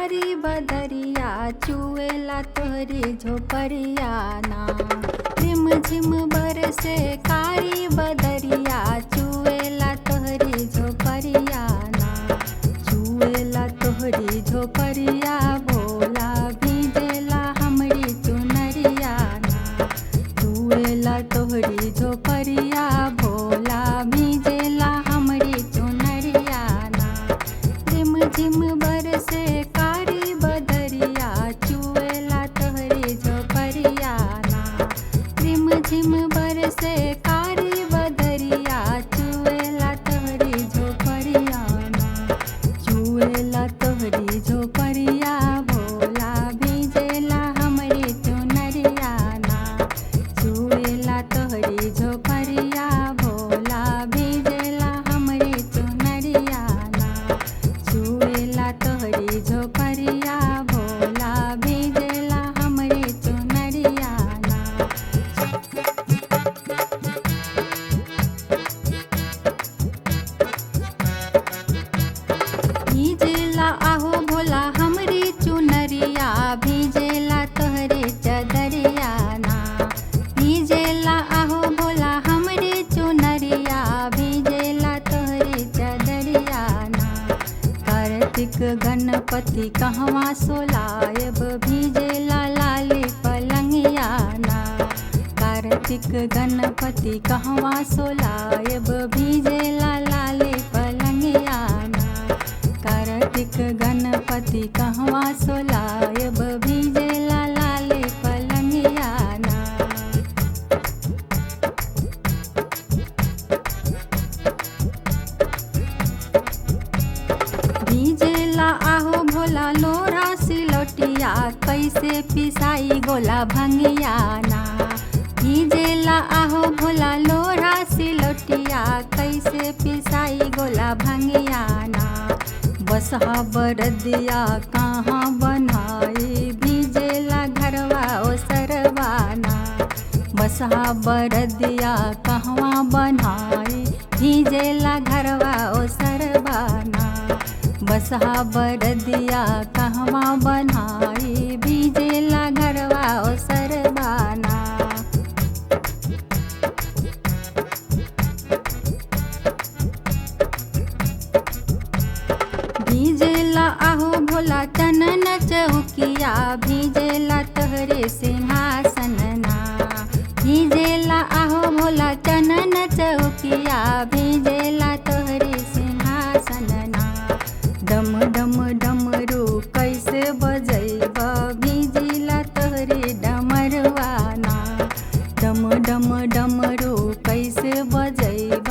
कारी बदरिया चुएला तोहरी झोपड़िया ना। रिम झिम बरसे कारी बदरिया चुएला तोहरी झोपड़िया ना। चुएला तोहरी झोपड़िया भोला भीजेला हमरी चुनरिया ना। चुएला तोहरी झोपड़िया भोला भीजेला हमरी चुनरिया ना। झिम झिम बरसे कारी बदरिया चुएला तोहरी झोपड़िया ना। रिम झिम बरसे कारी बदरिया चुएला तोहरी झोपड़िया ना। चुएला तोहरी झोपड़िया भोला भीजेला हमरी चुनरिया ना। चुएला तोहरी झोपड़िया भोला भीजेला हमरी चुनरिया ना। चुएला तोहरी झोपड़िया भोला भीजेला हमरी चुनरिया ना। भीजेला आहो भोला हमरी चुनरिया भीजेला तोहरे चदरिया ना। भीजेला आहो भोला हमरी चुनरिया भीजेला तोहरे चदरिया ना। कार्तिक गणपति कहवा सोलायब भीजेला लाली पलंगिया ना। कार्तिक गणपति कहवा सोलायब भीजेला लाली पलंगिया ना। कार्तिक गणपति कहवा सोलायब भीजेला लाली पलंगिया ना। भीजेला आहो भोला लोरा सिलोटिया कैसे पिसाई गोला भंगिया ना। भीजेला आहो भोला लोरा सिलोटिया कैसे पिसाई गोला भंगिया ना। बसहा बरदिया कहाँ बनाई भीजेला घरवा ओसरवाना। बसहा बरदिया कहवा बनाई भीजेला घरवा ओसरवाना। बसहा बरदिया कहवा बनाई भीजेला घरवा ओसरवाना। भीजेला आहो भोला चनन चौकिया भीजेला तोहरे सिंहासन ना। भीजेला आहो भोला चनन चौकिया भीजेला तोहरे सिंहासन ना। डम डम डमरू कैसे बजैब भीजिला तोहरे डमरुआ ना। डम डम डमरू कैसे बजैब